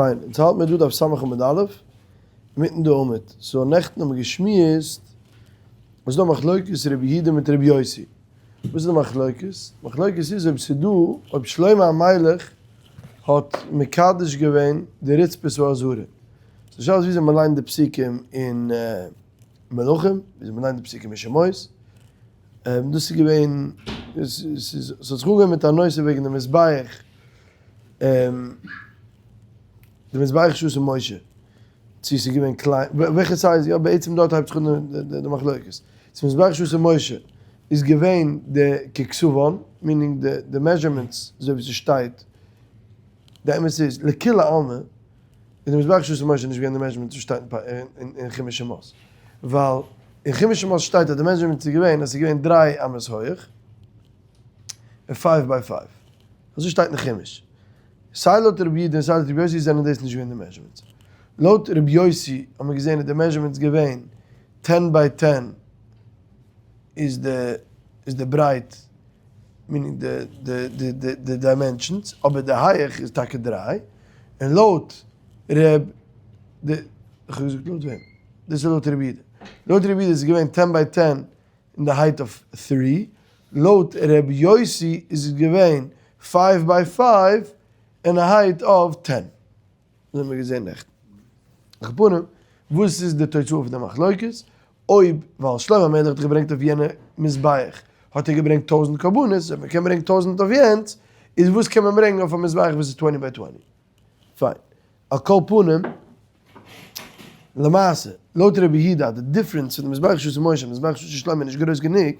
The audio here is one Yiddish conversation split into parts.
פיין, אונז האלט מיר דא דף ס' עמוד א', אינמיטן די עמוד. so נעכטן האבן מיר געשמועסט אז ס'דא מחלוקת רבי יהודה מיט רבי יוסי. וואס איז די מחלוקת? מחלוקת איז אויב ס'דא, אויב שלמה המלך האט מקדש געווען די רצפת העזרה. ס'איז א שאלה וויאזוי מ'ליינט די פסוקים אין מלכים, וויאזוי מ'ליינט די פסוקים אין שמות. דאס איז געווען, ס'האט זיך אנגעהויבן מיט א נושא וועגן די מזבח. די מזבח שעשה משה, צו ס'איז געווען קליין, וועלכע size, יא בעצם דארט הייבט זיך אן די מחלוקת, צו מזבח שעשה משה איז געווען די ככתבן, meaning די measurements אזוי ווי ס'שטייט, די אמת איז לכולי עלמא איז די מזבח שעשה משה נישט געווען די measurements וואס שטייט אין חומש שמות, ווייל אין חומש שמות שטייט אז די measurements איז געווען אז ס'איז געווען דריי אמות הויעך און five by five. אזוי שטייט אין חומש. סיי לויט רבי יהודה און סיי לויט רבי יוסי זענען דאס נישט געווען די measurements. לויט רבי יוסי האט מען געזען איז די measurements געווען ten by ten איז די איז די ברייט meaning די די די די די dimensions אבער די הייעך איז טאקע דריי און לויט ר' די איך האב געזאגט לויט וועם? דאס איז לויט רבי יהודה. לויט רבי יהודה איז עס געווען ten by ten אין די height of three, לויט ר' יוסי איז עס געווען five by five אין א height of ten. דאס האבן מיר געזען נעכטן. על כל פנים, וואס איז די תוצאה פון די מחלוקת? אויב ווייל שלמה המלך האט געברענגט אויף יענע מזבח האט ער געברענגט טויזענט קרבנות, אויב מען קען ברענגען טויזענט אויף יענץ, איז וואס קען מען ברענגען אויף א מזבח וואס איז twenty by twenty? פיין. על כל פנים, למעשה, לויט רבי יהודה די difference פון די מזבח שעשה משה און מזבח שעשה שלמה איז נישט גרויס גענוג,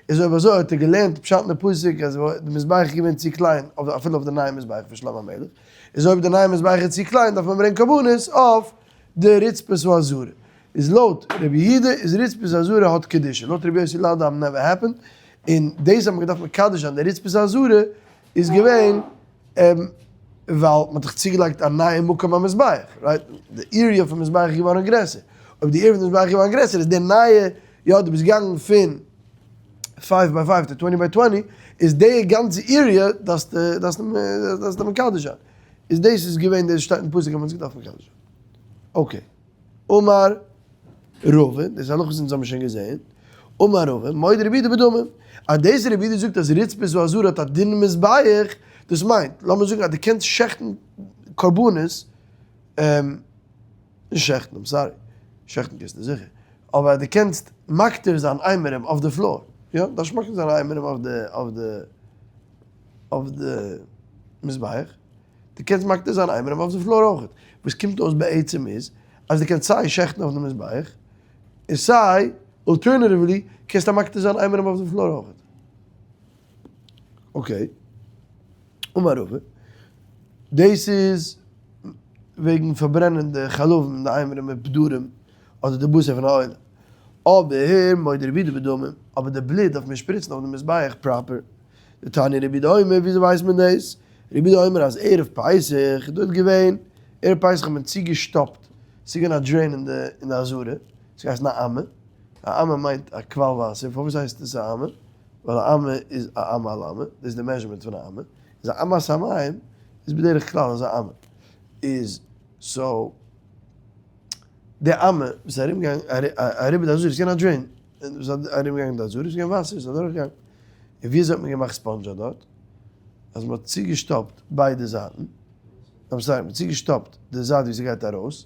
איז אויב אזוי האט ער געלערנט פשט אין די פסוק אז די מזבח איז געווען צו קליין אפילו אויף די נייע מזבח פון שלמה המלך, איז אויב די נייע מזבח איז צו קליין דארף מען ברענגען קרבנות אויף די רצפת העזרה. איז לויט רבי יהודה איז רצפת העזרה האט קדושה, לויט רבי יוסי לעולם never happened, און דאס האט מען געדארפט מקדש זיין די רצפת העזרה איז געווען ווייל מ'האט דאך צוגעלייגט א נייע מקום המזבח, right? די area פון מזבח איז געווארן גרעסער. אויב די area פון מזבח איז געווארן גרעסער איז די נייע, יא דו ביסט געגאנגען פון five by five to twenty by twenty, איז די גאנצע area דארפסטו דארפסטו מקדש זיין. איז דאס איז געווען דאס שטייט אין פסוק אז מ'האט עס געדארפט מקדש זיין. okay. אמר רבא, דאס הלכות אונז האבן שוין געזען, אמר רבא, מודה רבי יהודה בדמים, אז דאס רבי יהודה זאגט אז רצפת העזרה האט א דין מזבח, דאס מיינט, לאמיר זאגן אז דו קענסט שעכטן קרבנות, נישט שעכטן, I'm sorry, שעכטן קענסטו זיכער, אבער אז דו קענסט מקטיר זיין אימורים אויף די floor, יא, דארפסט מקטיר זיין אימורים אויף די אויף די אויף די מזבח. דו קענסט מקטיר זיין אימורים אויף די floor אויכעט. וואס קומט אויס בעצם איז, אז דו קענסט סיי שעכטן אויף די מזבח, און סיי, alternatively, קענסטו מקטיר זיין אימורים אויף די floor אויכעט. okay. אמר רבא, דאס איז וועגן פארברענען די חלבים און די אימורים מיט פדרים, אדער די בשר פון א עולה. אבער מודה רבי יהודה בדמים, אבער די בלוט דארף מען שפריצן אויף די מזבח proper. דתניא רבי יהודה אומר, וויאזוי ווייסט מען דאס? רבי יהודה אומר אז ערב פסח איז דארט געווען, ערב פסח האט מען צוגעשטאפט, ס'איז געווען א drain אין די אין די עזרה, ס'האט געהייסן א אמה, א אמה מיינט א קוואל וואסער, פארוואס הייסט עס א אמה? ווייל א אמה איז א אמה על אמה, דאס איז די measurement פון א אמה, איז א אמת המים איז בדרך כלל אזא אמה, איז so די אמה וואס איז ארומגעגאנגען אריבער די עזרה, ס'איז געווען א drain, וואס איז ארומגעגאנגען די עזרה, ס'איז געווען וואסער, ס'איז אדורכגעגאנגען. און ווי אזוי האט מען געמאכט ספאנדזשא דארט? אז מען האט צוגעשטאפט ביידע זייטן, I'm sorry, מען האט צוגעשטאפט די זייט ווי ס'גייט ארויס,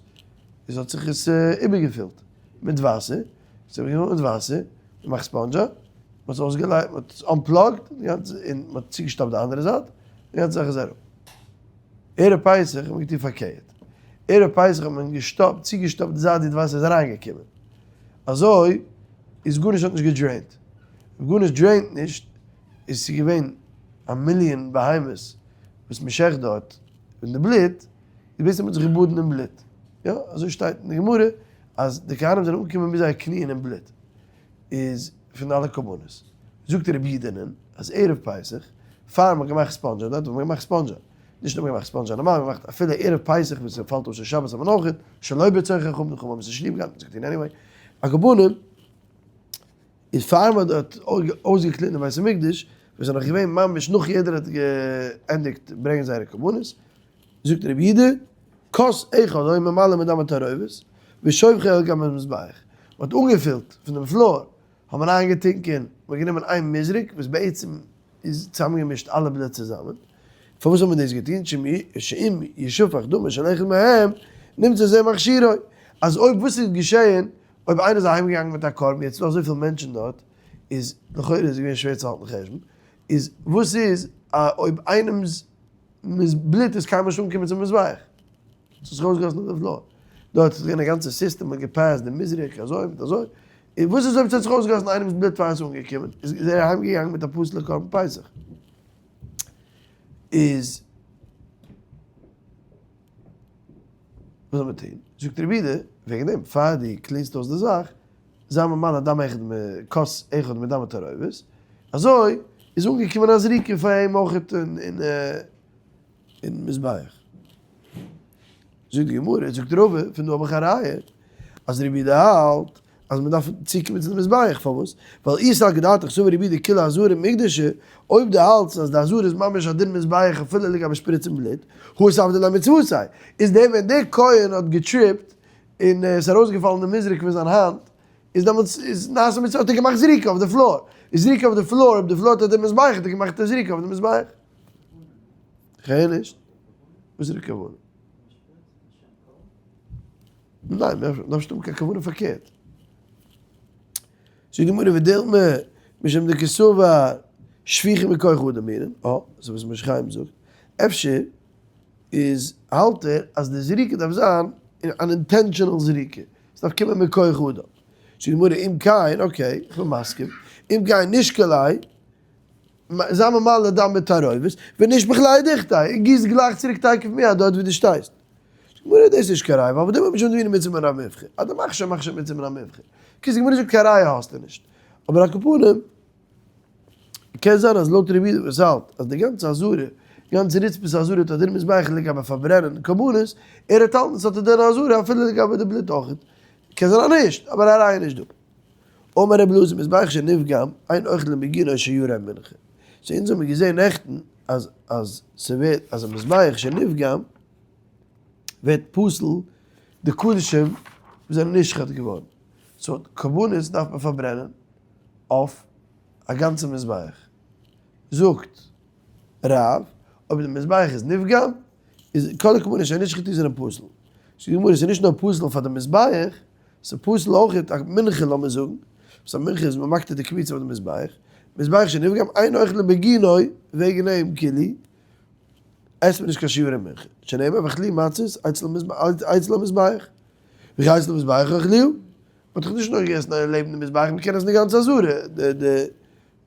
איז האט זיך עס איבערגעפילט מיט וואסער, ס'איז איבערגעפילט מיט וואסער, געמאכט ספאנדזשא, מען האט עס אויסגעלייגט, מען האט עס unplugged, און מען האט צוגעשטאפט די אנדערע זייט, די גאנצע זאך איז אראפ. ערב פסח האט מען געטון פארקערט, ערב פסח האט מען געשטאפט, צוגעשטאפט די זייט ווי די וואסער איז אריינגעקומען, אזוי איז גארנישט האט נישט גע drain ט, אויב גארנישט drain ט נישט, איז ס'איז געווען א מיליאן בהמות וואס מ'שעכט דארט פון די בלוט, איז בעצם האט זיך געבאדן אין בלוט, יא אזוי שטייט אין די גמרא אז די כהנים זענען אנגעקומען ביז זייער קניען אין בלוט, איז פון אלע קרבנות. זאגט רבי יהודה'נען אז ערב פסח פאר מ'האט געמאכט ספאנדזשא דארט האט מען געמאכט ספאנדזשא, נישט נאר מ'געמאכט ספאנדזשא נארמאל, מ'געמאכט אפילו ערב פסח וואס ס'פאלט אויס אין שבת האט מען אויך, שלא ברצון חכמים, די חכמים האבן עס נישט ליב געהאט, מ'האט עס געטון anyway, על כל פנים. איז פאר מען האט אויסגעקלינט די בית המקדש, וואס איז נאך געווען ממש נאך יעדער האט געענדיגט ברענגען זייערע קרבנות, זאגט רבי יהודה. כוס אחד היה ממלא מדם התערובת, ושופכו על גבי המזבח. מען האט אנגעפילט פון דעם floor, האט מען איינגעטונקען, מען האט גענומען איין מזרק וואס בעצם איז צוזאמגעמישט אלע בלוט צוזאמען. פארוואס האט מען דאס געטון? שאם ישפך דמו של אחד מהם, נמצא זה מכשירו. אז אויב וואס איז געשעהן אויב איינער איז אהיימגעגאנגען מיט א קרבן, יעצט איז דא אזויפיל מענטשן דארט, איז לכאורה איז געווען שווער צו האלטן חשבון, איז וואס איז אויב איינעמס בלוט איז קיינמאל נישט אנגעקומען צום מזבח? ס'האט זיך אויסגעגאסן אויף די floor. דארט איז געווען א גאנצע סיסטעם, מ'האט געפעסט די מזרק אזוי מיט אזוי, און וואס איז אויב ס'האט זיך אויסגעגאסן איינעמס בלוט פאר עס איז אנגעקומען, איז ער אהיימגעגאנגען מיט א פסול'ע קרבן פסח. איז וואס זאל מען טון? זאגט רבי יהודה, וועגן דעם פאר דו clean סט אויס די זאך, זיי ממלא דם אחד כוס אחד מדם התערובת, אזוי איז אנגעקומען א זריקה פאר אים אויך אין מזבח. זאגט די גמרא, זאגט רבא, פון דא האב איך א ראיה אז רבי יהודה האלט אז מען דארף צוקומען צו די מזבח, פארוואס? ווייל אי סלקא דעתך סבר רבי יהודה כולה עזרה מקדשא, אויב דו האלטסט אז די עזרה איז ממש א דין מזבח אפילו לגבי שפריצן בלוט, הא אתעביד ליה מצוותיה, איז דעם ווען דער כהן האט געטריפט און עס איז ארויסגעפאלן די מזרק פון זיין האנט, איז דעמאלטס איז נעשה מצוה האט ער געמאכט זריקה אויף די floor, איז זריקה אויף די floor, אויב די floor האט א דין מזבח האט ער געמאכט א זריקה אויף די מזבח. כ'הער נישט. וואס איז די כוונה? ניין, מ'דארף נישט האבן קיין כוונה פארקערט. זאגט די גמרא ודילמא משום דקסבר שפיכה מכח אדם מינן, אה, אזוי וואס משה חיים זאגט, אפשר איז האלט ער אז די זריקה דארף זיין אן intentional זריקה, עס דארף קומען מכח אדם. זאגט די גמרא אם כן, okay, איך בין מסכים, אם כן נישקול ליה, זיי ממלא דם בתערובת, ונשפוך ליה דוכתיה, און גיס גלייך צוריק תיכף מיד דארט ווי דו שטייסט. זאגט די גמרא דאס איז נישט קיין ראיה, ווייל ודילמא משום דבעינן מצוה מן המובחר, אז דו מאכסט שוין מאך שוין מצוה מן המובחר. קיצור די גמרא זאגט קיין ראיה האסטו נישט. אבער על כל פנים, קען זיין אז לויט רבי יהודה וואס האלט אז די גאנצע עזרה, די גאנצע רצפת העזרה האט א דין מזבח לגבי פארברענען קרבנות, ער האט האלטן ס'האט א דין עזרה אפילו לגבי די בלוט אויך. קען זיין אז נישט, אבער א ראיה נישט דא. אמר רבי אלעזר מזבח שנפגם אין אוכלין בגינו שיירי מנחה. so אונז האמיר געזען נעכטן אז אז ס'ווערט אז א מזבח שנפגם ווערט פסול די קדשים וואס זענען נשחט געווארן. so קרבנות דארף מען פארברענען אויף א גאנצע מזבח. זאגט רב אויב די מזבח איז נפגם איז כל הקרבנות שנשחטו זענען פסול. זאגט די גמרא ס'איז נישט נאר פסול פאר די מזבח, ס'איז פסול אויך א מנחה לאמיר זאגן, וואס א מנחה איז מען מקטיר די קמיצה אויף די מזבח, מזבח שנפגם אין אוכלין בגינו וועגן אים כאילו עסט מען נישט קיין שיעורי מנחה, שנאמר ואכלו מצות אצל המזבח, וכי אצל המזבח אכלוהו, מ'האט דאך נישט נאר געגעסן לעבן די מזבח, מ'קען עסן די גאנצע עזרה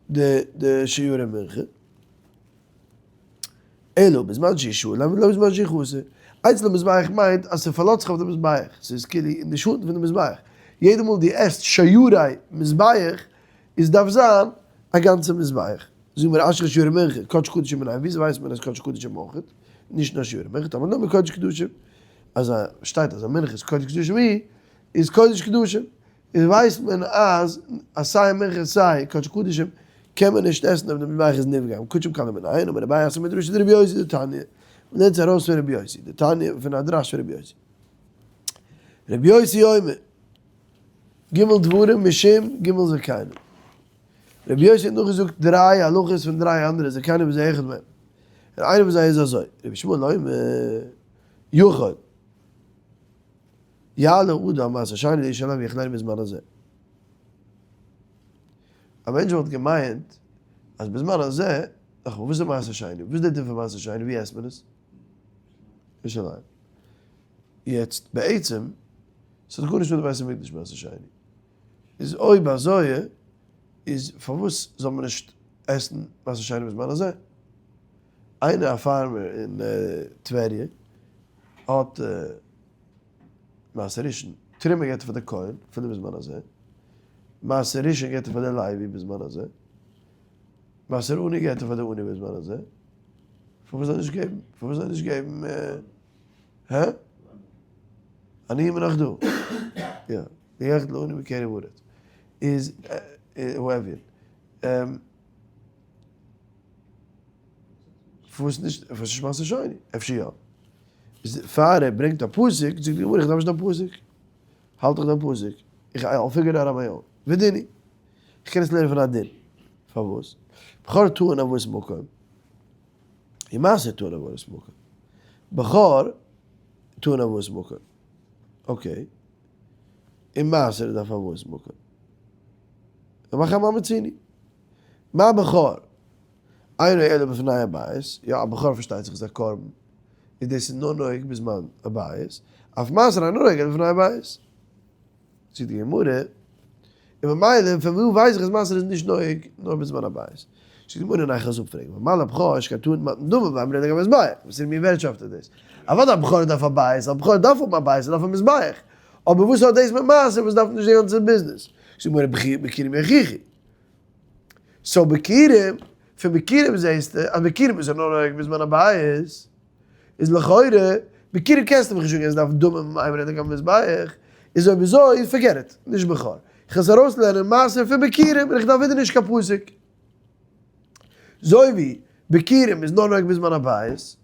די שיעורי מנחה. אלא בזמן שהוא שלם ולא בזמן שהוא חסר. אצל המזבח מיינט אז ס'פארלאזט זיך אויף די מזבח, ס'איז כאילו אין די שאטן פון די מזבח. יעדע מאל דו עסט שיירי מזבח, איז דארף זיין א גאנצע מזבח. זאג מיר אשרי שיירי מנחה, קודש קדשים מנין, וויאזוי ווייסט מען אז קודש קדשים אויך, נישט נאר שיירי מנחה, אבער נאר קודש קדשים. אז שטייט אז א מנחה איז קודש קדשים היא, איז קודש קדשים. איז ווייסט מען אז אז סיי מנחה סיי קודש קדשים קען מען נישט עסן אויב די מזבח איז נפגם, קדשים קלים מנין, אמר אביי אתא מדרשא דרבי יוסי דתניא, מען לערנט עס ארויס פון רבי יוסי, דתניא פון א דרש פון רבי יוסי. רבי יוסי אומר, ג' דברים משום ג' זקנים. רבי יוסי האט נאכגעזאגט דריי הלכות פון דריי אנדערע זקנים וזה אחד מהם. און איינער פון זיי איז אזוי, רבי ישמעאל אומר, יכול. יעלה אדם מעשר שני לירושלים ויאכלנו בזמן הזה. א מענטש וואלט געמיינט אז בזמן הזה, נאכאמאל וואס איז מעשר שני? וואס איז די דין פון מעשר שני? ווי עסט מען עס? ירושלים. יעצט בעצם, ס'האט גארנישט מיט די בית המקדש מעשר שני. איז אויב אזוי איז פארוואס זאל מען נישט עסן מעשר שני בזמן הזה? איינער א farmer אין טבריה האט מעשר ראשון, תרומה געבט ער פאר די כהן אפילו בזמן הזה, מעשר ראשון געבט ער פאר די לוי בזמן הזה, מעשר עני געבט ער פאר די עני בזמן הזה, פארוואס זאל ער נישט געבן? פארוואס זאל ער נישט געבן? הא? עניים איז נאך דא. יא, ויחד לעני בקרב הארץ. איז האביון. פארוואס נישט? פארוואס נישט מעשר שני? אפשר יא. איז פאר ער ברענגט א פסוק, זאגט די גמרא איך דארף נישט דיין פסוק, האלט איך דיין פסוק, איך I'll figure it out on my own, ודיני, איך קען עס לערנען פון א דין, פארוואס? בכור טעון הבאת מקום, און מעשר טעון הבאת מקום, בכור טעון הבאת מקום, okay, און מעשר דארף הבאת מקום, מאך א מה מצינו, מה בכור? אינו אלא בפני הבית, יא א בכור פארשטייט זיך איז א קרבן, און דאס איז נאר נוהג בזמן הבית, אף מעשר אינו נוהג אלא בפני הבית. זאגט די גמרא, און ממילא פון וואו ווייס איך אז מעשר איז נישט נוהג נאר בזמן הבית? זאגט די גמרא, ניין כ'וועל עס אפפרעגן, ווייל מה לבכור שכן טעון מתן דמים ואימורין לגבי מזבח, וואס איז מין ווערטשאפט איז דאס? אוודאי א בכור דארף א בית, א בכור דארף האבן א בית, ער דארף א מזבח, אבער וואס האט דאס מיט מעשר וואס דארף נישט די גאנצע ביזנעס? זאגט די גמרא, ביכורים יוכיחו. so ביכורים, פון ביכורים זעהסטו אז ביכורים איז נאר נוהג בזמן הבית, איז לכאורה, ביכורים קענסטו מיך נישט זאגן אז עס דארף דמים אימורין לגבי מזבח, איז אויב אזוי forget it, נישט בכור. איך וועל עס ארויסלערנען מעשר פון ביכורים און איך דארף ווידער נישט קיין פסוק. אזוי ווי ביכורים איז נאר נוהג בזמן הבית,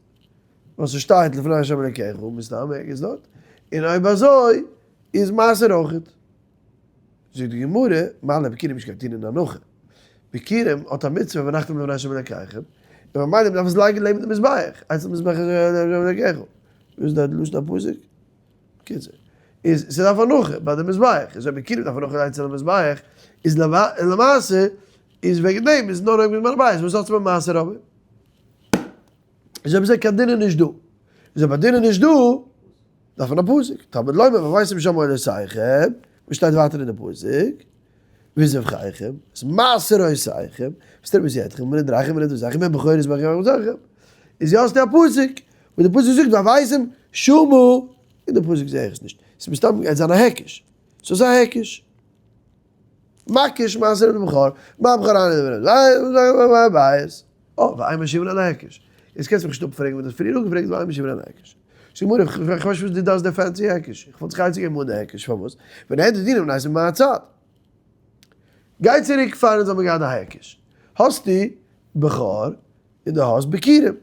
וואס ס'שטייט לפני ה' אלוקיך, מסתם ערגעץ דארט, און אויב אזוי איז מעשר אויכעט. זאגט די גמרא, מה לביכורים שכן טעונין הנחה, ביכורים האט א מצוה והנחתם לפני השם אלקיכם, און ממילא מ'דארף עס לייגן לעבן די מזבח, אצל מזבח השם אלקיך, וואס איז די לשון הפסוק? בקיצור, איז ס'דארף הנחה ביי די מזבח, איז אויב ביכורים דארף הנחה אצל המזבח, איז למעשה איז וועגן דעם איז נאר אויב בזמן הבית, וואס האט עס מיט מעשר אבער? איז אויב אזוי קיין דין איז נישט דא, איז אויב א דין איז נישט דא, דארף מען א פסוק, תלמוד לומר והבאתם שם עולותיכם, וואס שטייט ווייטער אין די פסוק, וזבחיכם, את מעשרותיכם, ואת תרומת ידכם, מנדריכם ונדבותיכם, מבכורות ברככם, איז יא האסטו א פסוק, וואס די פסוק זאגט והבאתם שמה, אין די פסוק זעה איך עס נישט, ס'איז מסתם גייט זיין א היקש, ס'איז א היקש. מקיש מעשר לבכור, מה בכור אינו בבית, אה, ואין משיבין על ההיקש. יעצט קענסטו מיך נישט אפפרעגן וואס דו האסט פריער אפגעפרעגט ואין משיבין על ההיקש. זאגט די גמרא, איך ווייס נישט וואס דו דארפסט די fancy היקש, איך וואלט זיך עצה געגעבן אן די היקש, פארוואס? ווען ער האט די דינים נעשה מהצד. גיי צוריק פאר אונז האבן געהאט די היקש, האסטו בכור און דו האסט ביכורים.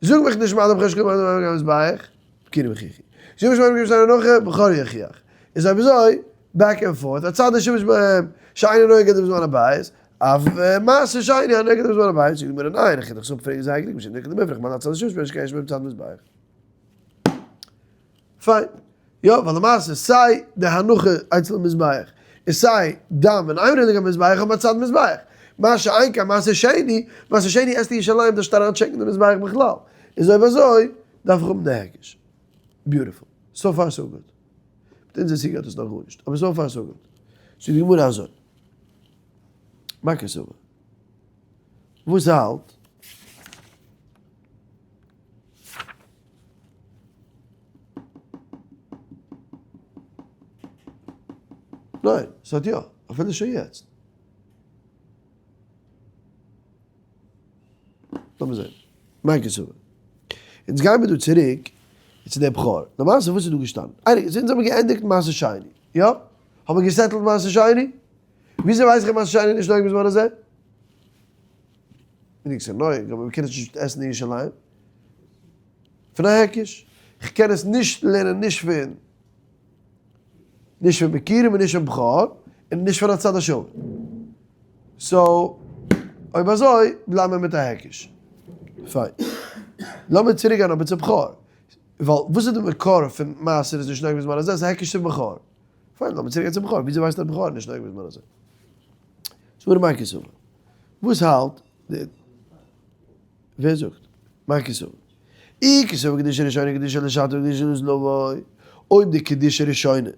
זאג מיך נישט מה לבכור שכן טעון מזבח, ביכורים יוכיחו. זאג מיך נישט מה לבכור שכן הנחה, בכור יוכיח. איז אויב אזוי, back and forth, הצד השוה שבהם, שאינו נוהג אלא בזמן הבית, אף מעשר שני אינו נוהג אלא בזמן הבית, זאגט די גמרא ניין, איך קען דאך עס אפפרעגן זייער גרינג, משום דאיכא דמיפרך מה להצד השוה שבהם שכן יש בהם צד מזבח. פיין. יא, ווייל למעשה סיי די הנחה אצל המזבח, און סיי דם און אימורין לגבי מזבח האבן א צד מזבח. מה שאין כן מעשר שני, מעשר שני עסט אין ירושלים דארפסט אריינטשעקן די מזבח בכלל. איז אויב אזוי דארף איך האבן די היקש. beautiful. so far so good. מיט אונזער סוגיא האט עס נאך גארנישט, אבער so far so good. זאגט די גמרא אזוי. מאי קסבר. וואס האלט? ניין, ס'האט יא, אפילו שוין יעצט. לאמיר זען. מאי קסבר. אונז גייען מיר דא צוריק צו די בכור. למעשה וואס איז דא געשטאנען? אונז האבן געענדיגט מעשר שני. יא? האבן מיר גע settle ט מעשר שני? וויאזוי ווייס איך אז מעשר שני איז נישט נוהג בזמן הזה? נישט ס'איז נוהג, אבער מ'קען עס נישט עסן אין ירושלים. פון א היקש. איך קען עס נישט לערנען נישט פון נישט פון ביכורים און נישט פון בכור און נישט פון הצד השווה. so אויב אזוי בלייבן מיר מיט א היקש. פיין. לאמיר צוריק גיין אבער צו בכור. ווייל וואס איז די מקור פון מעשר איז נישט נוהג בזמן הזה? ס'איז א היקש צו בכור. פיין לאמיר צוריק גיין צו בכור. וויאזוי ווייסטו אז בכור איז נישט נוהג בזמן הזה? סברא מאי קסבר. וואס האלט די. ווער זאגט? מאי קסבר? אי קסבר קדושה ראשונה קדושה לשעתה וקדושה לעתיד לבוא, אויב די קדושה ראשונה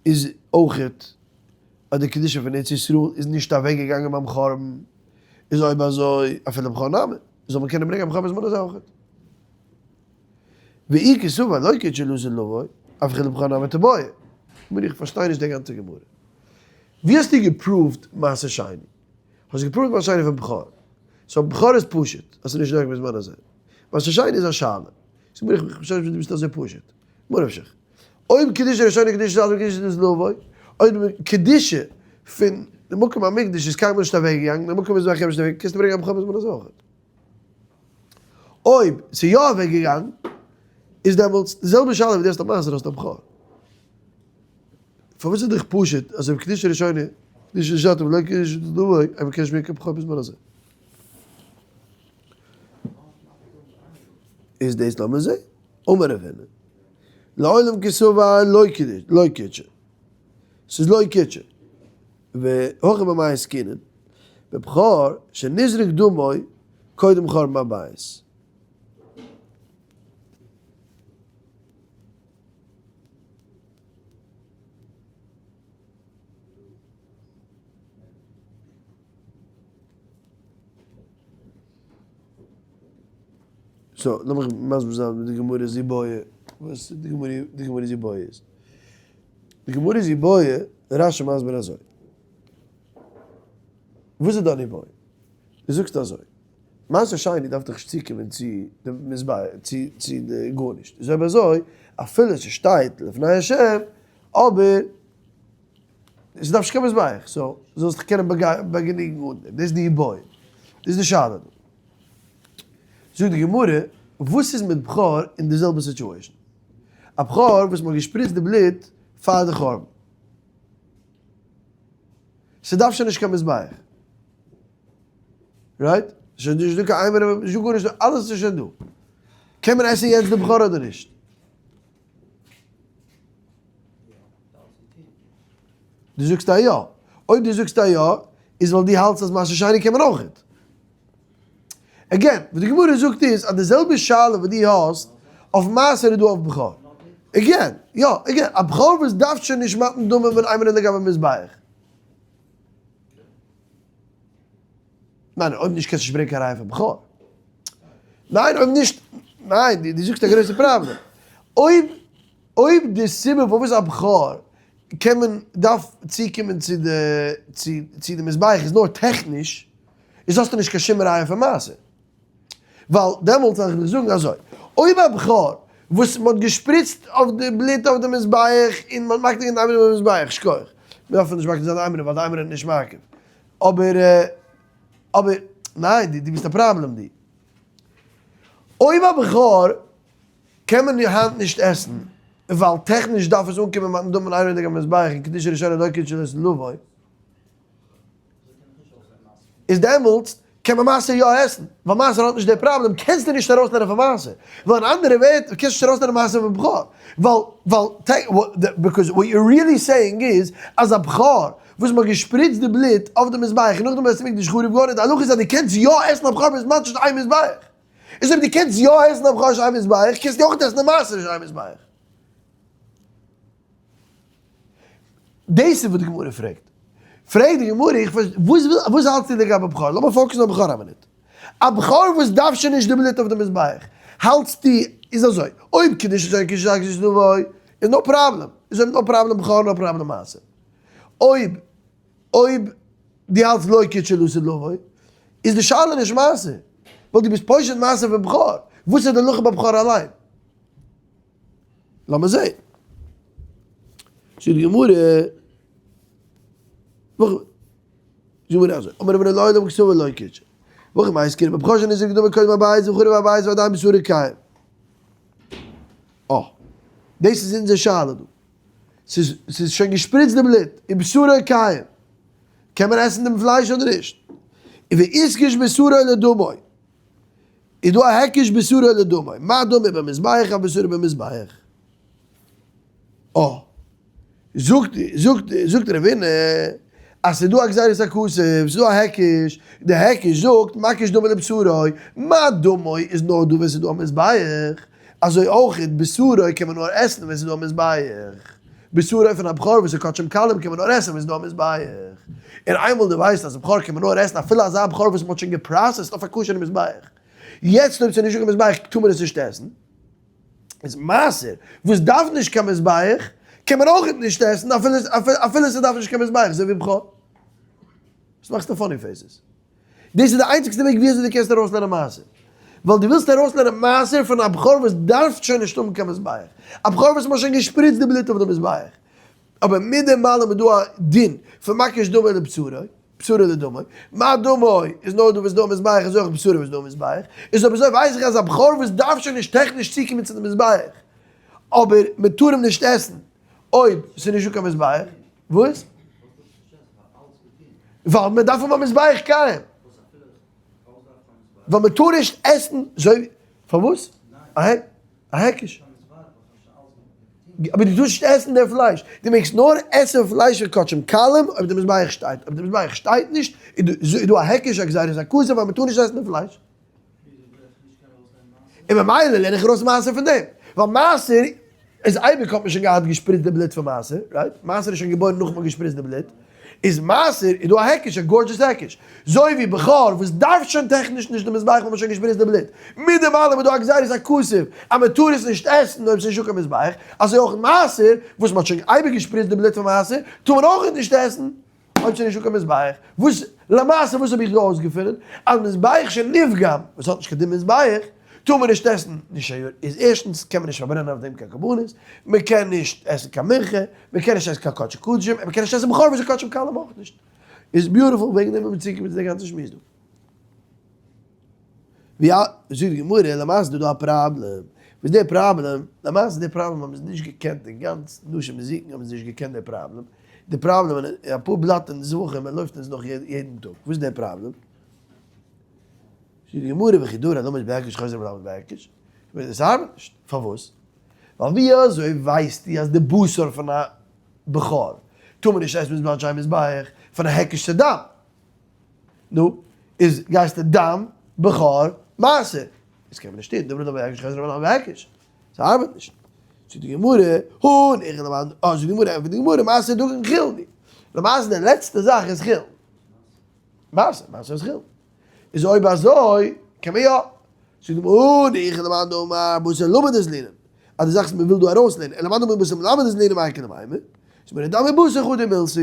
איז אויכעט אז די קדושה פון ארץ ישראל איז נישט אוועק געגאנגען ביים חורבן, איז אויב אזוי אפילו בכור נמי, זאל מען קענען ברענגען א בכור בזמן הזה אויכעט. ואי קסבר לא קדושה לעתיד לבוא, אפילו בכור נמי תיבעי. מיר איך פארשטיי נישט די גאנצע גמרא. ווי האסטו גע prove ט מעשר שני? האסט גע prove ט מעשר שני פון בכור. so בכור איז פשוט אז ס'איז נישט נוהג בזמן הזה. מעשר שני איז א שאלה. זאג מיר איך פארשטיי נישט וואס דו ביסט אזוי פשוט. ממה נפשך. אויב קדושה ראשונה קדושה לעתיד קדושה לעתיד לבוא, אויב די קדושה פון די מקום המקדש איז קיינמאל נישט אוועק געגאנגען, די מקום מזבח איז נישט אוועק געגאנגען, קענסטו ברענגען א בכור בזמן הזה אויך. אויב ס'איז יא אוועק געגאנגען. איז דעמאלטס די זעלבע שאלה ווי דו האסט א מעשר האסט א בכור. פארוואס איז דאך פשוט אז אויב קדושה ראשונה קדושה לשעתה ולא קדושה לדבוי אויב מ'קען נישט מער קיין בכור בזמן הזה. איז דאס לאמיר זעהן. אמר רב הונא, לעולם כסבר לא קידשה. ס'איז לא קידשה. והכא במאי עסקינן, בבכור שנזרק דמו קודם חורבן הבית. so, לאמיך מסביר זיין וואס די גמרא איז איבעיא, וואס די גמרא, די גמרא איז איבעיא איז. די גמרא איז איבעיא, רש"י מסביר אזוי. וואס איז דיין איבעיא? דו זאגסט אזוי, מעשר שני דארף דאך נישט צוקומען צו די מזבח, צו צו די גארנישט, איז אויב אזוי, אפילו ס'שטייט לפני השם, אבער ס'דארף נישט קיין מזבח, so זאלסט דיך קענען באגעניגן אן דעם, דאס איז די איבעיא, דאס איז די שאלה דא. זאגט די גמרא, וואס איז מיט בכור אין די זעלבע situation? א בכור וואס מ'האט געשפריצט די בלוט פאר די חורבן, ס'דארף שוין נישט קיין מזבח, right? ס'איז נישט דא קיין אימורים, נישט דא גארנישט, אלעס איז שוין דא. קען מען עסן יעצט די בכור אדער נישט? דו זאגסט א יא. אויב דו זאגסט א יא, איז ווייל דו האלטסט אז מעשר שני קען מען אויכעט. again, וואס די גמרא זאגט איז אז די זעלבע שאלה וואס דו האסט אויף מעשר איז דא אויף בכור. again, יא, again, א בכור וואס דארף שוין נישט מתן דמים ואימורין לגבי מזבח. ניין, אויב נישט קענסטו נישט ברענגען קיין ראיה פון בכור. ניין, אויב נישט, ניין, דו זאגסט א גרויסע פראבלעם. אויב, אויב די סיבה פארוואס א בכור קען מען, דארף צוקומען צו די, צו, צו די מזבח איז נאר טעכניש, איז האסטו נישט קיין שום ראיה פון מעשר. ווייל דעמאלטס וועל איך דיך זאגן אזוי, אויב א בכור וואס מ'האט געשפריצט אויף די בלוט אויף די מזבח און מ'האט מקטיר געווען די אימורים אויפן מזבח, שכוח. מ'דארף נישט מקטיר זיין די אימורים ווייל די אימורים איז נישט מעכב. אבער אבער ניין דו ביסט א פראבלעם דו. אויב א בכור קען מען היינט נישט עסן ווייל טעכניש דארף עס אנקומען מתן דמים ואימורין מזבח און קדושה ראשונה לא קדושה לעתיד לבוא. איז דעמאלטס קען מען מעשר יא עסן, ווייל מעשר האט נישט די פראבלעם, קענסטו נישט ארויסלערנען פון מעשר, ווייל אין אנדערע ווערטער קענסטו נישט ארויסלערנען מעשר פון בכור, ווייל ווייל because what you're really saying איז אז א בכור וואס מ'האט געשפריצט די בלוט אויף די מזבח און נאכדעם בית המקדש חרוב געווארן איז די הלכה איז אז דו קענסט יא עסן א בכור בזמן שאין מזבח, איז אויב דו קענסט יא עסן א בכור שאין מזבח קענסטו אויך עסן די מעשר שאין מזבח. דאס איז וואס די גמרא פרעגט. פרעגט די גמרא, איך פארשטיי, וואס וויל, וואס האלטסטו לגבי בכור? לאמיר focus ן אויף בכור א מינוט. א בכור וואס דארף שוין נישט די בלוט אויף די מזבח, האלטסטו איז אזוי, אויב קדושה זיין קדושה זיין קדושה נבוי, איז no problem, איז אויב no problem בכור no problem מעשר. אויב, אויב דו האלטסט לא קדשה לעתיד לבוא, איז די שאלה נישט מעשר, ווייל דו ביסט פושט מעשר פון בכור, וואס איז די הלכה ביי בכור אליין? לאמיר זעהן. זאגט די גמרא, זאגט די גמרא אזוי, אמר רב הונא לעולם קסבר לא קדשה. והכא במאי עסקינן בבכור שנזרק דמו קודם הבית וחרב הבית ועדיין בשרו קיים. אה, דאס איז אונזער שאלה דא. ס'איז ס'איז שוין געשפריצט די בלוט, און בשרו קיים. קען מען עסן דעם פלייש אדער נישט? ואיתקש בשרו לדמו. איז דא א היקש בשרו לדמו, מה דמו במזבח אף בשרו במזבח. אה. זאגט זאגט זאגט רב הונא אז ס'איז דא א גזירת הכתוב, ס'איז דא א היקש, די היקש זאגט מקיש דמו לבשרו, מה דמו איז נאר דא ווען ס'איז דא א מזבח, אזוי אויך בשרו קען מען נאר עסן ווען ס'איז דא א מזבח. בשרו פון א בכור וואס איז קדשים קלים קען מען נאר עסן ווען ס'איז דא א מזבח. און איינמאל דו ווייסט אז א בכור קען מען נאר עסן אפילו אזא בכור וואס מ'האט שוין גע processed אויף א כשר'ע מזבח, יעצט אויב ס'איז נישטא קיין מזבח טאר מען עס נישט עסן, איז מעשר וואס דארף נישט קיין מזבח קען מען אויך נישט עסן אפילו ס'דארף נישט קיין מזבח אזוי ווי בכור. וואס מאכסטו funny faces? דאס איז די איינציגסטע וועג ווי אזוי דו קענסט ארויסלערנען מעשר. ווייל דו ווילסט ארויסלערנען מעשר פון א בכור וואס דארף שוין נישט האבן קיין מזבח. א בכור וואס מ'האט שוין געשפריצט די בלוט אויף די מזבח. אבער מיט דעם אלעם איז דא א דין פון מקיש דמו לבשרו. בשרו לדמו, מה דמו איז נאר דא וואס דא מזבח איז אויך בשרו וואס דא מזבח, איז אויב אזוי ווייס איך אז א בכור וואס דארף שוין נישט טעכניש צוקומען צו די מזבח, אבער מען טאר אים נישט עסן אויב ס'איז נישטא קיין מזבח, וואס? ווייל מען דארף האבן א מזבח קיים. ווייל מען טאר נישט עסן אזוי, פארוואס? א היקש. אבער דו טארסט נישט עסן די פלייש, דו מעגסט נאר עסן פלייש פון קדשים קלים אויב די מזבח שטייט, אויב די מזבח שטייט נישט איז דא א היקש א גזירת הכתוב אז מען טאר נישט עסן די פלייש. און ממילא לערן איך ארויס מעשר פון דעם, ווייל מעשר איז אייביג האט מען שוין געהאט געשפריצט די בלוט פון מעשר, right? מעשר איז שוין געבוירן נאך מ'האט געשפריצט די בלוט, איז מעשר איז דא א היקש, א גארדזשעס היקש, זוי ווי בכור וואס דארף שוין טעכניש נישט די מזבח ווייל מ'האט שוין געשפריצט די בלוט, מיט דעם אלעם איז דא א גזירת הכתוב אז מ'טאר עס נישט עסן אויב ס'איז נישטא קיין מזבח, אזוי אויך מעשר וואס מ'האט שוין אייביג געשפריצט די בלוט פון מעשר טאר מען אויך נישט עסן אויב ס'איז נישטא קיין מזבח. וואס למעשה וואס האב איך דא אויסגעפונען? אז מזבח שנפגם וואס האט נישט קיין דין מזבח טאר מען נישט עסן נישט א יאר איז ערשטנס קען מען נישט פארברענען אויף דעם קיין קרבנות, מען קען נישט עסן קיין מנחה, מען קען נישט עסן קיין קדשי קדשים, און מען קען נישט עסן בכור וואס איז קדשים קלים אויך נישט. איז beautiful וועגן דעם איז מען צוגעקומען צו די גאנצע שמועס דא. ווי א, זאגט די גמרא, למעשה איז דא דא א פראבלעם, וואס איז די פראבלעם? למעשה איז די פראבלעם האבן זיי נישט געקענט די גאנץ נשים מזיקין האבן זיי נישט געקענט די פראבלעם, די פראבלעם אין אפאר בלאט אין זבחים מען לויפט אונז נאך יעדן טאג, וואס איז די פראבלעם? זאגט די גמרא וכי דרא למד בהיקש חוזר מלמד בהיקש, עס ארבעט נישט, פארוואס? ווייל ווי אזוי ווייסטו אז די בשר פון א בכור טאר מען נישט עסן בזמן שאין מזבח פון א היקש צו דם? נו, איז גייסטו דם, בכור, מעשר. דאס קען מען נישט טון, דברי דבר היקש חזר רבנן בהיקש. ס'ארבעט נישט. זאגט די גמרא, הא ניחא למאן, אה, זאגט די גמרא, ענטפערט די גמרא, מעשר דגן חולין. למעשה די לעצטע זאך איז חולין. מעשר, מעשר איז חולין. איז אויב אזוי, קען מען יא. זאגט די גמרא, הא ניחא למאן דאמר בתר למד אזלינן. אז די זאך וואס מ'וויל דא ארויסלערנען, אלא למאן דאמר בתר מלמד אזלינן מאי איכא למימר. זאגט די גמרא, דם ובשר חדא מילתא.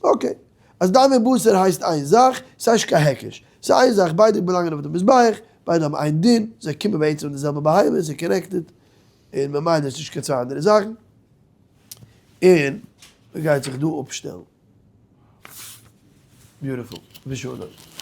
okay, אז דם און בשר הייסט איין זאך, ס'איז נישט קיין היקש. ס'איז איין זאך, ביידע באלאנגען אויף די מזבח, ביידע האבן איין דין, זיי קומען בעצם פון די זעלבע בהמה, ס'איז connected, און ממילא איז נישט קיין צוויי אנדערע זאכן. און מ'גייט זיך דא אפשטעלן. beautiful. ושלום.